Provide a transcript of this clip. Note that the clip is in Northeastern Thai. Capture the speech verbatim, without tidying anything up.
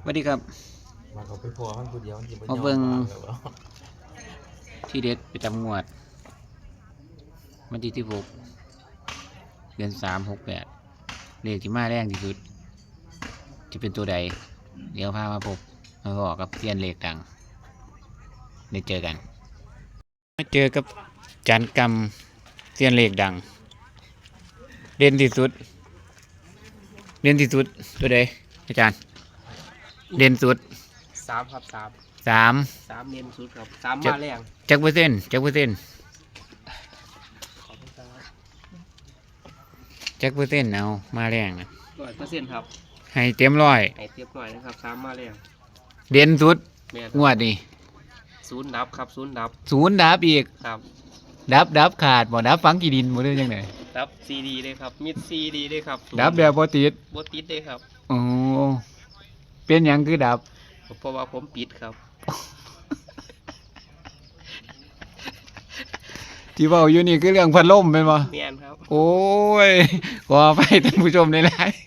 สวัสดีครับ มันก็ไปพอมันผู้เดียวมันสิบ่ มาเบิ่ง ยอมวางแล้ว ที่เด็ดประจำงวด วันที่สิบหก เดือนสาม หกแปด เลขที่มาแรงที่สุด จะเป็นตัวใด เดี๋ยวพามาพบมาบอกกับเซียนเลขดัง ได้เจอกัน มาเจอกับอาจารย์กำเซียนเลขดัง เด่นที่สุด เด่นที่สุดตัวใดอาจารย์ เด่นสุด สามครับสาม สาม สามเด่นสุดครับสาม จะ มาแรง จักเปอร์เซ็นต์จักเปอร์เซ็นต์ ขอบคุณครับ จักเปอร์เซ็นต์เอามาแรงนะ ร้อยเปอร์เซ็นต์ครับ ให้เต็มร้อย ให้เต็มร้อยนะครับสามมาแรง เด่นสุด แม่น งวดนี้ ศูนย์ดับครับศูนย์ดับ ศูนย์ดับอีก ครับ ดับดับขาดบ่ดับฝังขี้ดินบ่หรือยังไง ดับซีดีเลยครับมิดซีดีเลยครับ ดับแบบบ่ติด บ่ติดเลยครับ โอ้เป็นหยังคือดับ เพราะว่าผมปิดครับ ที่เว้าอยู่นี่คือเรื่องพัดลมแม่นบ่ แม่นครับ โอ้ย ขออภัยท่านผู้ชมในไลฟ์